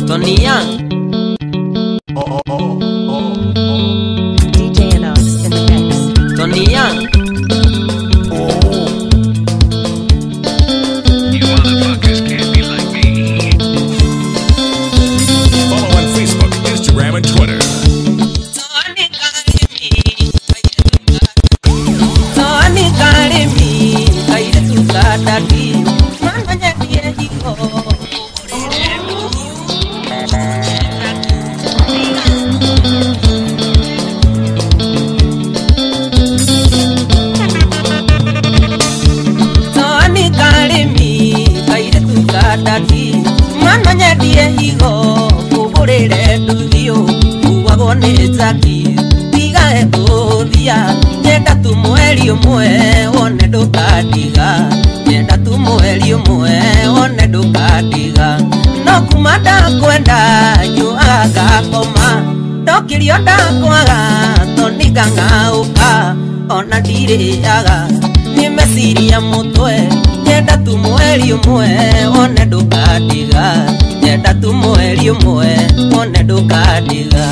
Tony Young. DJ Inox in the mix. Tony Young. You motherfuckers can't be like me. Follow on Facebook, Instagram, and Twitter. Nyenda tu mweri umwe wone ndũkandiga, nyenda tu mweri umwe wone ndũkandiga. No kuma ndakwenda nyuaga ngakoma, ndokĩrio ndakwaga toni ngang'aũka, ona ndirĩaga nĩ meciria mũtwe. Nyenda tu mweri umwe wone ndũkandiga, nyenda tu mweri umwe wone ndũkandiga.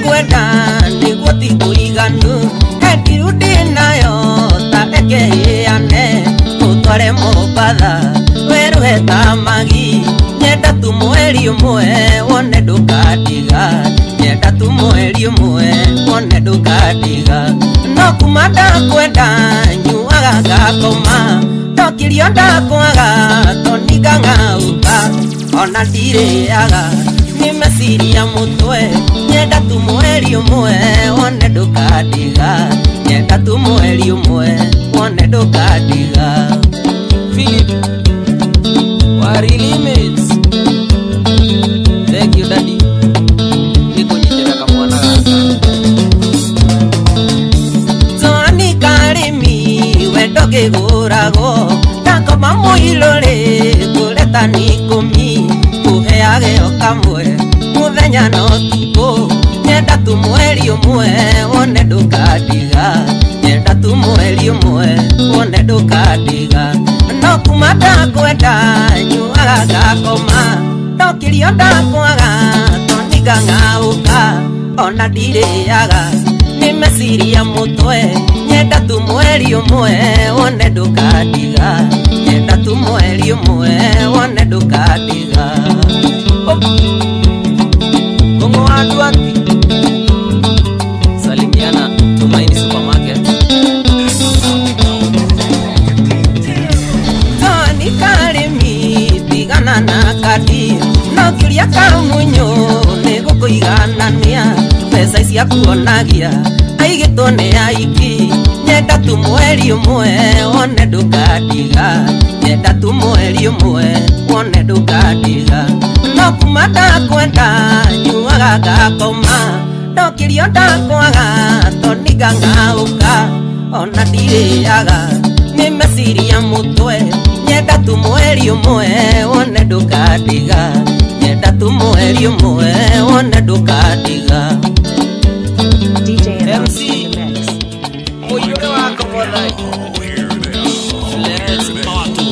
Kwenda nĩguo ti kũiganu, he ndiru ndĩnayo ta reke ĩane, ũtware Mombatha werũhe ta magi. Nyenda tu mweri ũmwe wone ndũkandiga, nyenda tu mweri ũmwe wone ndũkandiga. No kuma ndakwenda nyuaga ngakoma, ndokĩrio ndakwaga toni ngang'aũka, ona ndirĩaga nĩ meciria mũtwe. Nyenda tu mweri ũmwe wone ndũkandiga, nyenda tu mweri ũmwe wone ndũkandiga. Philip Wari Limits. Thank you daddy, nĩkũnyitĩra kamwana gaka. Toni karĩmi wendo kĩgũragwo, ndakoma mũirũrĩ kũreta nĩ ikũmi, kũheage o kamwe mũthenya na ũtukũ. Nyenda tu mweri ũmwe wone ndũkandiga, nyenda tu mweri ũmwe wone ndũkandiga. No kuma ndakwenda nyuaga ngakoma, ndokĩrio ndakwaga toni ngang'aũka, ona ndirĩaga nĩ meciria mũtwe. Nyenda tu mweri ũmwe wone ndũkandiga, nyenda tu mweri ũmwe wone ndũkandiga. Kongo watu ati salimiana Tumaini Supermarket. Toni karĩmi tigana na kandi, no ngĩũria kamunyu nĩgũkũiganania, mbeca icia kuonagia aigĩtwo nĩ aingĩ. Nyenda tu mweri ũmwe wone ndũkandiga, nyenda tu mweri ũmwe wone ndũkandiga. No kuma ndakwenda nyuaga ngakoma, ndokĩrio ndakwaga toni ngang'aũka, ona ndirĩaga nĩ meciria mũtwe. Nyenda tu mweri ũmwe wone ndũkandiga, nyenda tu mweri ũmwe wone ndũkandiga. DJ Inox MC. in the mix. Mũiyũre wa Komothai. Let's party.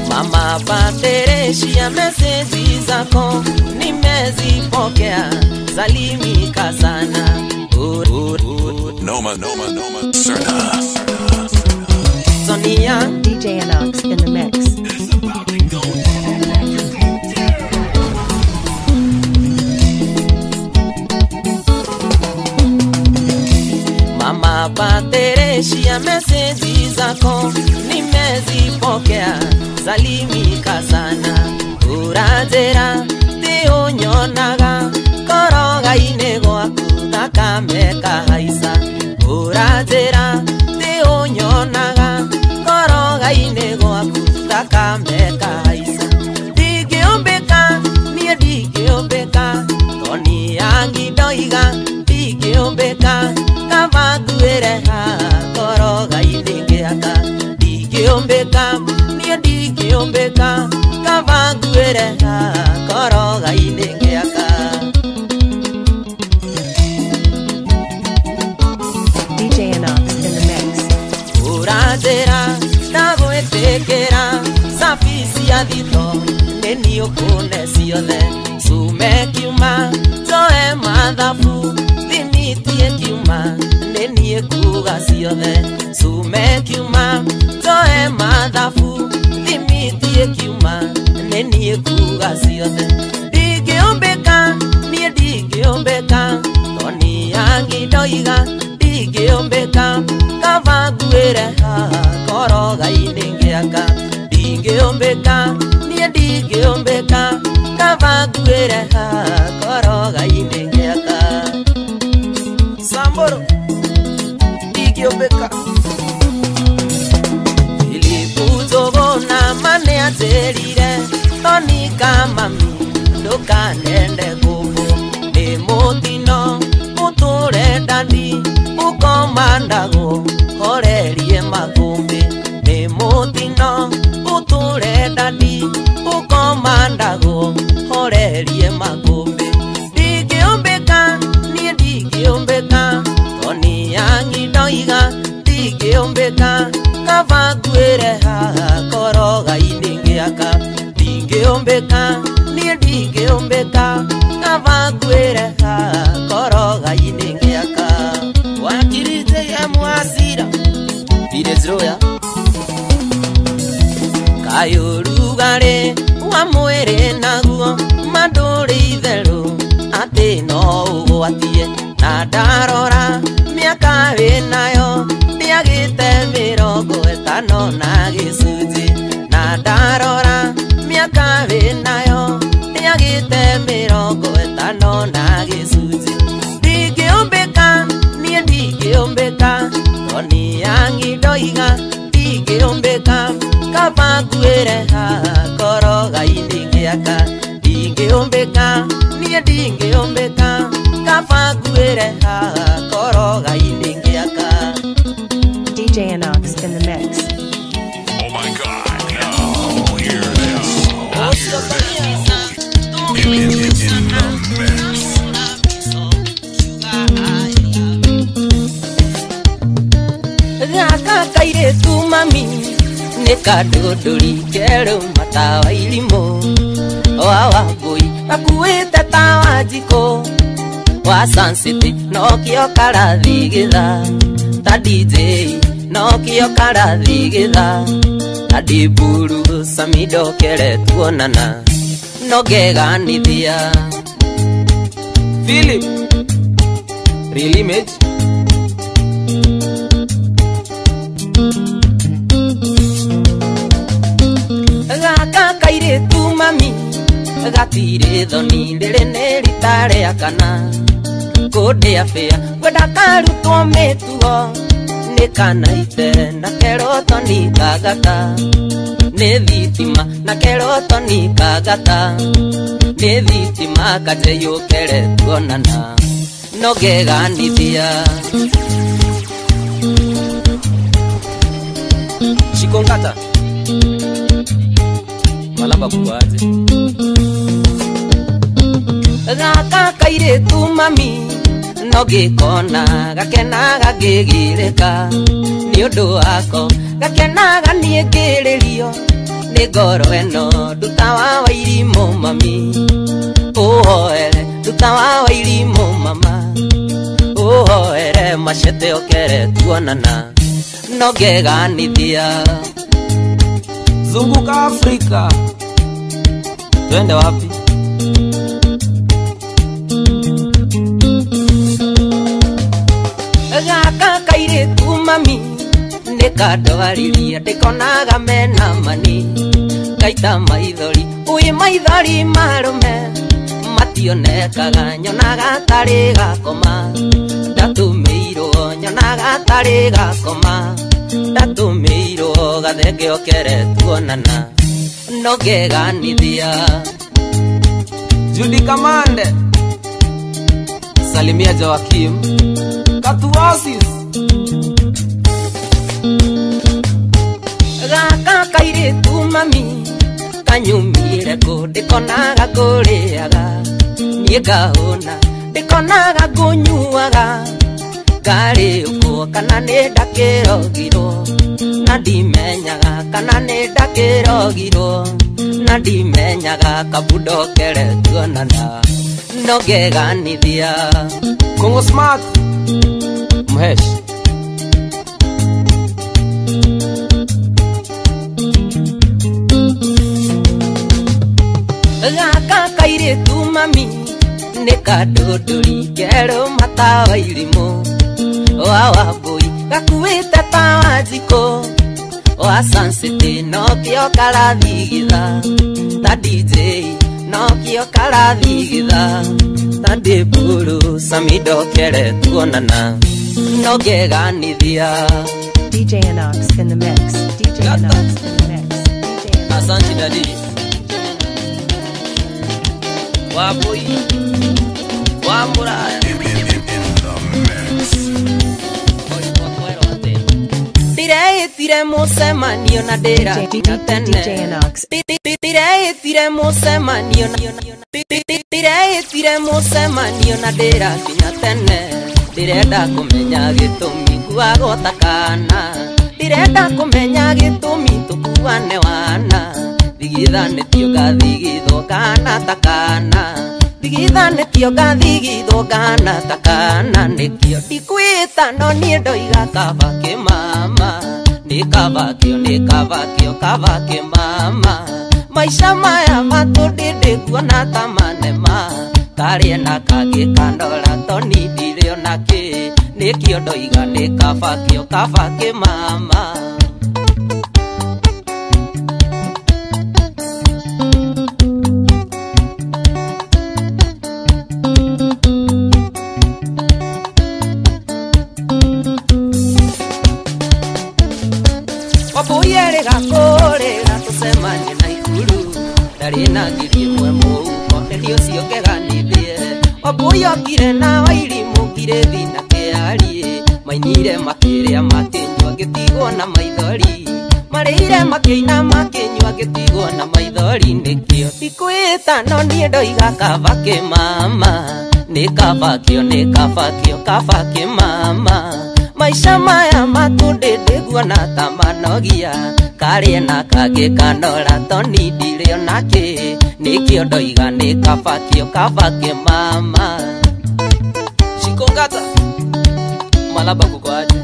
Mama Patricia, meseji zako nimezipokea, salimika sana. Noma, Noma, Noma, Serna. Sonia. DJ Inox in the mix. Mama Patricia, meseji zako nimezipokea, salimika sana. Ũranjĩra ti ũnyonaga koroga-inĩ gwaku thakame kahaica. Ũranjĩra ti ũnyonaga koroga-inĩ gwaku thakame kahaica. Ndingĩũmbĩka niĩ ndingĩũmbĩka, toni yangi ndoiga ndingĩũmbĩka, kaba nguĩre haha. Ndingĩũmbĩka kaba nguĩre haha koroga-inĩ ngĩaka. DJ Inox in the mix. Ũranjĩra ndagwĩtĩkĩra cabi cia thito nĩ niĩ ũkũne ciothe cume kiuma njoe mathabu thimitie kiuma nĩ niĩ kuga ciothe cume kiuma njoe mathabu thimitie kiuma nĩ niĩ kuga ciothe ndingĩũmbĩka niĩ ndingĩũmbĩka toni yangi ndoiga ndingĩũmbĩka kaba nguĩre haha koroga-inĩ ngĩaka ndingĩũmbĩka niĩ ndingĩũmbĩka kaba nguĩre haha koroga-inĩ ngĩaka. Samboro ndingĩũmbĩka Filipu mane atĩrire toni kamami ndũkanende gũkũ nĩ mũtino ũtũre ndandi ũkomandagwo horerie makũmbĩ nĩ mũtino ũtũre ndandi ũkomandagwo horerie makũmbĩ ndingĩũmbĩka niĩ ndingĩũmbĩka toni yangi ndoiga ndingĩũmbĩka kaba nguĩre haha koroga-inĩ ngĩaka ndingĩũmbĩka niĩ ndingĩũmbĩka kaba nguĩre haha koroga-inĩ ngĩaka. Wakirite ya mwasira Village kayũrugarĩ wa mwĩrĩ naguo mandũrĩ itherũ atĩ no ũgwatie na ndarora mĩaka wĩnayo ndĩagĩte 50 na gĩcunjĩ na ndarora mĩaka wĩnayo ndĩagĩte 50 na gĩcunjĩ ndingĩũmbĩka niĩ ndingĩũmbĩka toni yangi ndoiga ndingĩũmbĩka kaba nguĩre haha koroga-inĩ ngĩaka ndingĩũmbĩka niĩ ndingĩũmbĩka kaba nguĩre haha koroga-inĩ ngĩaka. DJ Inox in the mix. Oh my God, now hear this. Hear this. In the mix. Gaka kairĩtu mami nĩ kandũndũri kerũ matawa irimũ wa Wambũi gakuĩte tawa njikũ wa Sun City nokĩo karathigitha ta DJ nokĩo karathigitha ta Ndiburu Sami ndokere tuonana no ngeganithia. Philip Real Image. Gaka kairĩtu mami gatirĩ thoni rĩrĩ nĩ rita rĩa kana kũndĩa bĩa ngwenda karutwo mĩtugo nĩ kanaite na kerotoni kagata nĩ thitima na kerotoni kagata nĩ thitima kanjĩyũkere tuonana no ngeganithia. Shikongata Malamba kuaje Gaka kairĩtu mami no ngĩkona gakenaga ngĩgirĩka nĩ ũndũ wako gakenaga niĩ ngĩrĩrio nĩ ngoro ĩno nduta wa wairimũ mami ũhoere nduta wa wairimũ mama ũhoere macete okere tuonana no ngeganithia. Zunguka Afrika. Twende wapi? Gaka kairĩtu mami nĩ kandwariria ndĩkonaga mena mani ngaita maithori ũĩ maithori marũme mationekaga nyonaga tarĩ gakoma ndatũmĩirwo nyonaga tarĩ gakoma ndatũmĩirwo gathenge okere tuonana no ngeganithia. Judy Kamande Salimia Joakim Katuasis. Gaka kairĩtu mami Kanyumire kũ ndĩkonaga ngũrĩaga niĩ ngahũna ndĩkonaga ngũnyuaga ngarĩũkwo kana nĩ ndakĩrogirwo na ndimenyaga kana nĩ ndakĩrogirwo na ndimenyaga kabundokere tuonana no ngeganithia. Kongo Smart Mhesh. Gaka kairĩtu mami nĩ kandũndũri kerũ matawa irimũ wa Wambũi gakuĩte tawa njikũ wa Suncity nokĩo karathigitha ta DJ nokĩo karathigitha ta ndĩmbũrũ Sami ndokere tuonana no ngeganithia. DJ Inox in the mix. DJ Inox in the mix. DJ Inox. Asante daddy. Wambui wa Muraya. In the mix. Ndireĩtire mũcemanio na ndĩrakinya tene. DJ Inox. Ndireĩtire mũcemanio ndireĩtire mũcemanio na ndĩrakinya tene. Ndĩrenda kũmenya gĩtũmi nguagwo ta kana. Ndĩrenda kũmenya gĩtũmi tũkuane wana. Thigithanĩtio ngathigithwo kana ta kana. Thigithanĩtio ngathigithwo kana ta kana. Nĩkĩo ndikwĩta no niĩ ndoiga kaba kĩmama. Nĩ kaba kĩo nĩ kaba kĩo kaba kĩmama. Maica maya matũndĩ nguona ta manema. Karĩe na kangĩ kandora toni ndirĩ ona kĩ. Nĩkĩo ndoiga nĩ kaba kĩo kaba kĩmama. Kũrĩra tũcemanie na ikuru ndarĩ na ngiri ĩmwe mũhuko nĩ ũcio ngeganithie. Wambũi okire na wairimũ ngirĩthi na kĩarie mainire makĩrĩa makĩnyua ngĩtigwo na maithori marĩire makĩina makĩnyua ngĩtigwo na maithori. Nĩkĩo ndikwĩta no niĩ ndoiga kaba kĩmama. Nĩ kaba kĩo nĩ kaba kĩo kaba kĩmama. Maica maya matũndĩ ndĩguona ta manogia karĩe na kangĩ kanora toni ndirĩ ona kĩ. Nĩkĩo ndoiga nĩ kaba kĩo kaba kĩmama. Shikongata Malaba kuko aje?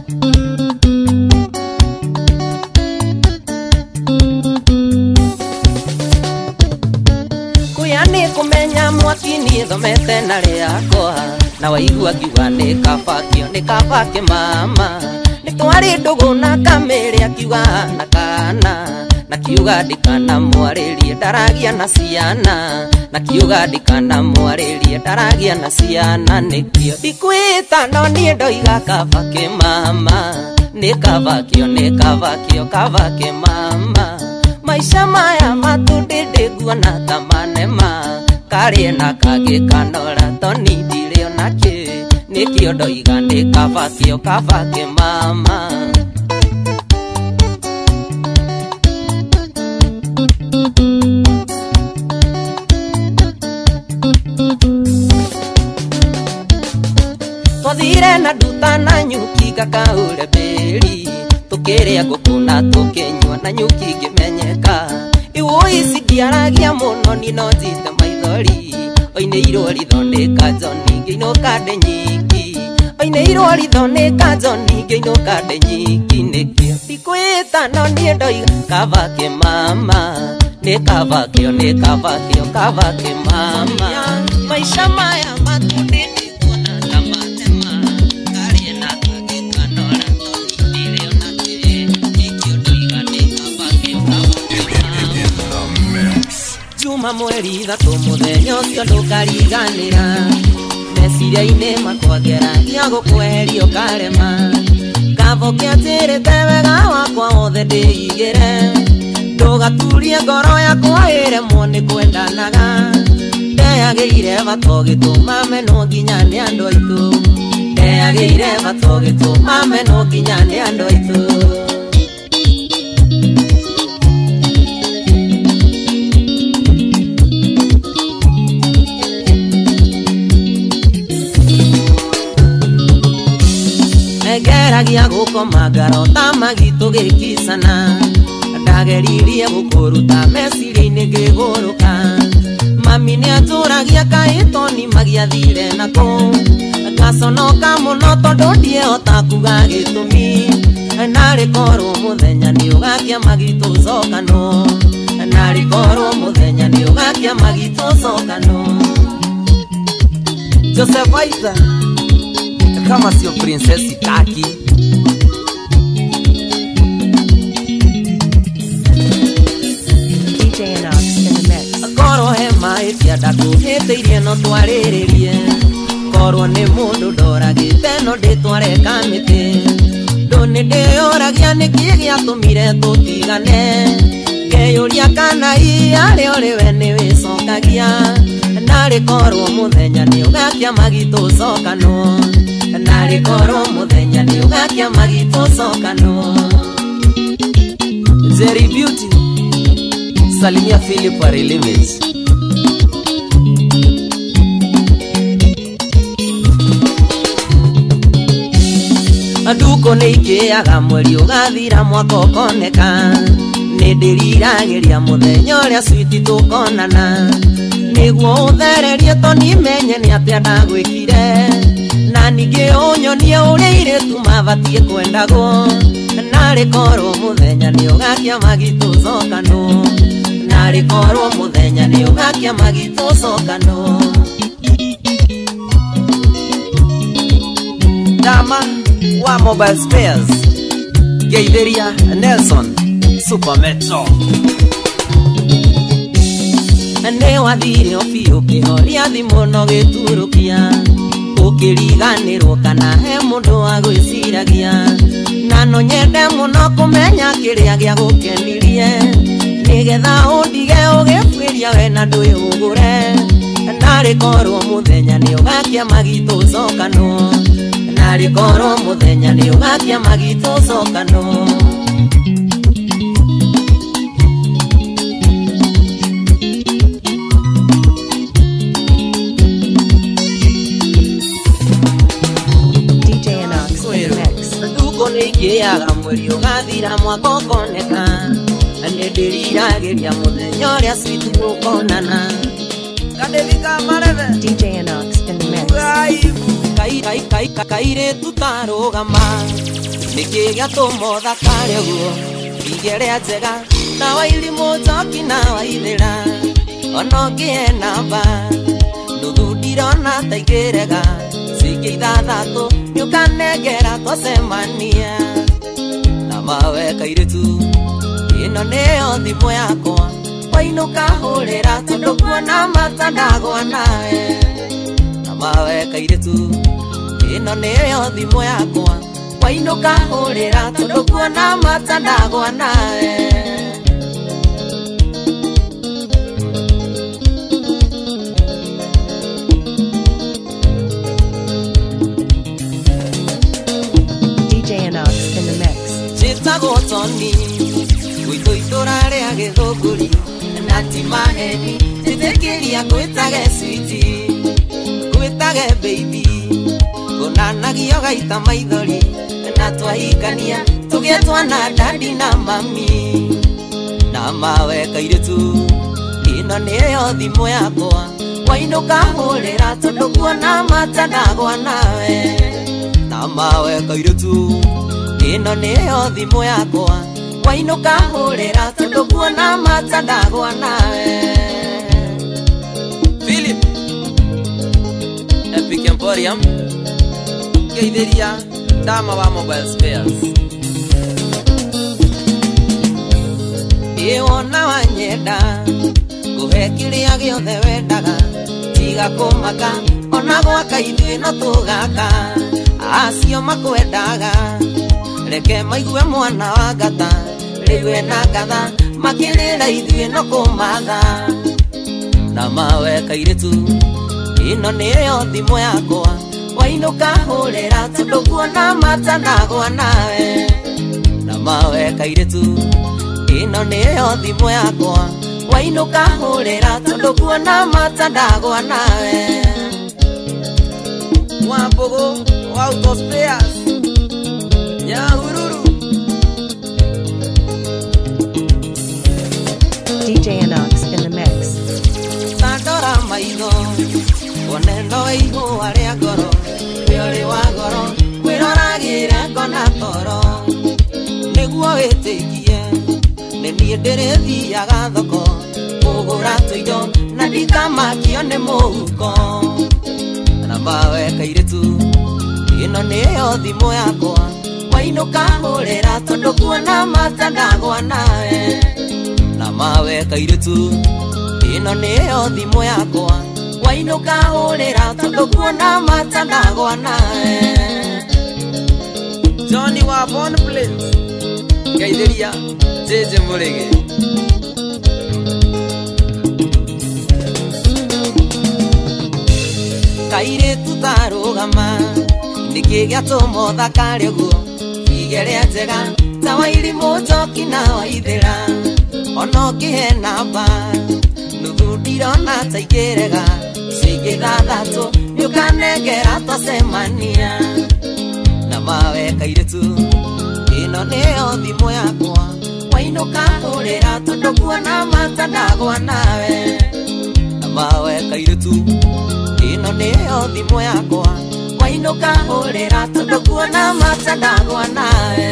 Kuya nĩ kũmenya mwaki niĩ thomete na rĩakwa na waigua ngiuga nĩ kaba kĩo nĩ kaba kĩmama. Nĩ twarĩ ndũgũ na kamĩrĩ akiuga na kana na kiuga ndikana mwarĩrie ndaragia na ciana na kiuga ndikana mwarĩrie ndaragia na ciana. Nĩkĩo ndikwĩta no niĩ ndoiga kaba kĩmama. Nĩ kaba kĩo nĩ kaba kĩo kaba kĩmama. Maica maya matũndĩ ndĩguona ta manema karĩe na kangĩ kanora toni ndirĩ ona kĩ. Nĩkĩo ndoiga nĩ kaba kĩo kaba kĩmama. Twathire na nduta na nyuki ngakaũre mbĩri tũkĩrĩa ngũkũ na tũkĩnyua na nyuki ngĩmenyeka. Iwũi ici ndiaragia mũno niĩ no njite maithori oinĩirwo ritho nĩ kanjoni ngĩinũka ndĩ nyiki oinĩirwo ritho nĩ kanjoni ngĩinũka ndĩ nyiki. Nĩkĩo ndikwĩta no niĩ ndoiga kaba kĩmama. Nĩ kaba kĩo nĩ kaba kĩo kaba kĩmama. Maica maya matũndĩ ndĩkuona ta matema karĩe na kangĩ kanora toni ndirĩ ona kĩ. Nĩkĩo ndoiga nĩ kaba kĩo kaba kĩmama. In the mix. Juma mweri ithatũ mũthenya ũcio ndũkariganĩra meciria-inĩ makwa ngeragia gũkweheria ũkarema kabo kĩanjĩrĩte wega wakwa wothe ndĩigĩre ndũgaturie ngoro yakwa ĩremwo nĩ kwendanaga ndeyagĩire bata ũgĩtũma menwo nginya nĩ andũ aitũ ndeyagĩire bata ũgĩtũma menwo nginya nĩ andũ aitũ. Ndakoma ngarota magitũ gĩkicana ndageririe gũkũruta meciria-inĩ ngĩgũrũka mami nĩatũragia kaĩ Toni magiathire nako ngaconoka mũno tondũ ndiehota kuga gĩtũmi narĩ korwo mũthenya nĩũgakia magitũ cokano narĩ korwo mũthenya nĩũgakia magitũ cokano. Joseph Aitha, kama sio princess sitaki. DJ Inox in the mix. Korwo he mahĩtia ndakũhĩtĩirie no twarĩrĩrie korwo nĩ mũndũ ndoragĩte no ndĩtware kamĩtĩ ndũ nĩndĩyũragia nĩkĩ gĩatũmire tũtigane ngeyũria kana arĩ ũrĩ we nĩwĩcokagia narĩ korwo mũthenya nĩũgakia magitũ cokano narĩ korwo mũthenya nĩũgakia magitũ cokano. Jerry Beauty, salimia Philip Arilimit. Nduko nĩikĩaga mweri ũgathira mwaka ũkoneka nĩndĩriragĩria mũthenya ũrĩa switi tũkonana nĩguo ũthererie Toni menye nĩ atĩa ndagwĩkire na ningĩ ũnyonie ũrĩa airĩtu mabatiĩ kwendagwo narĩ korwo mũthenya nĩũgakia magitũ cokano narĩ korwo mũthenya nĩũgakia magitũ cokano. Dama wa Mobile Spares, Geitheria Nelson, Super Metro. Nĩ wathire o biũ kĩhoria thimũ no gĩturũkia ũkĩriganĩrwo kana he mũndũ wa gwĩciragia na no nyende mũno kũmenya kĩrĩa gĩagũkenirie nĩgetha ũndige ũgĩbuĩria we na ndwĩhũgũre narĩ korwo mũthenya nĩũgakia magitũ cokano narĩ korwo mũthenya nĩũgakia magitũ cokano. DJ Inox in the mix. Nduko nĩikĩaga mweri ũgathira mwaka ũkoneka nĩndĩriragĩria mũthenya ũrĩa switi tũkonana. DJ Inox in the mix. Kairĩtu tarũgama nĩkĩ gĩatũma ũthakare ũguo igĩrĩa njega ta wairimũ njoki na waithĩra ona ũngĩe namba nuthu ndirona ta ingĩrega cingĩ ithathatũ nĩũkanengera twacemania na mawe kairĩtu ĩno nĩyo thimũ yakwa wainũka hũrĩra tondũ kuona mata ndagwa nawe na mawe kairĩtu ĩno nĩyo thimũ yakwa wainũka hũrĩra tondũ kuona mata ndagwa nawe. DJ Inox in the mix. Njĩtagwo Toni gwitũ itũra rĩa Gĩthũngũri na ti maheni njĩtĩkĩria ngwĩtage switi ngwĩtage baby ngũnanagio gaita maithori na twahikania tũgĩe twana dadi na mami na mawe kairĩtu ĩno nĩyo thimũ yakwa wainũka hũrĩra tondũ kuona mata ndagwa nawe na mawe kairĩtu ĩno nĩyo thimũ yakwa wainũka hũrĩra tondũ kuona mata ndagwa nawe. Philip Epic Emporium, Geitheria Dama wa Mobile Spares. Ĩ wona wanyenda ngũhe kĩrĩa gĩothe wendaga tiga kũmaka ona gwaka ithuĩ no tũgaka acio makwendaga reke maigue mwana wa ngata rĩu ena ngatha makĩrĩra ithuĩ no kũmatha na mawe kairĩtu ĩno nĩyo thimũ yakwa wainũka hũrĩra tondũ kuona mata ndagwa nawe na mawe kairĩtu ĩno nĩyo thimũ yakwa wainũka hũrĩra tondũ kuona mata ndagwa nawe. Wambogo wa Auto Spares, Nyahururu. DJ Anox in the mix. Tandora maitho wone no ihũa rĩa ngoro, nĩ ũrĩ wa goro kwĩroragĩra ngona toro. Nĩguo wĩtĩkie nĩ niĩ ndĩrĩthiaga thoko kũgũra tũindo na ndikamakio nĩ mũhuko. Na mawe kairĩtu, ĩno nĩyo thimũ yakwa, wainũka hũrĩra tondũ kuona mata ndagwa nawe. Na mawe kairĩtu, ĩno nĩyo thimũ yakwa, wainũka hũrĩra tondũ kuona mata ndagwa nawe. Johnny wa Born Place, ngeithĩria Jeje Mũrĩge. Kairĩtu tarũgama, nĩkĩ gĩatũma ũthakare ũguo? Igere njega ta wairimũ njoki na waithĩra, ona ũngĩhe namba nuthu ndirona ta ingĩrega, icio ingĩ ithathatũ nĩũkanengera twacemania. Na mawe kairĩtu, ĩno nĩyo thimũ yakwa, wainũka hũrĩra tondũ kuona mata ndagwa nawe. Na mawe kairĩtu, ĩno nĩyo thimũ yakwa, wainũka hũrĩra tondũ kuona mata ndagwa nawe.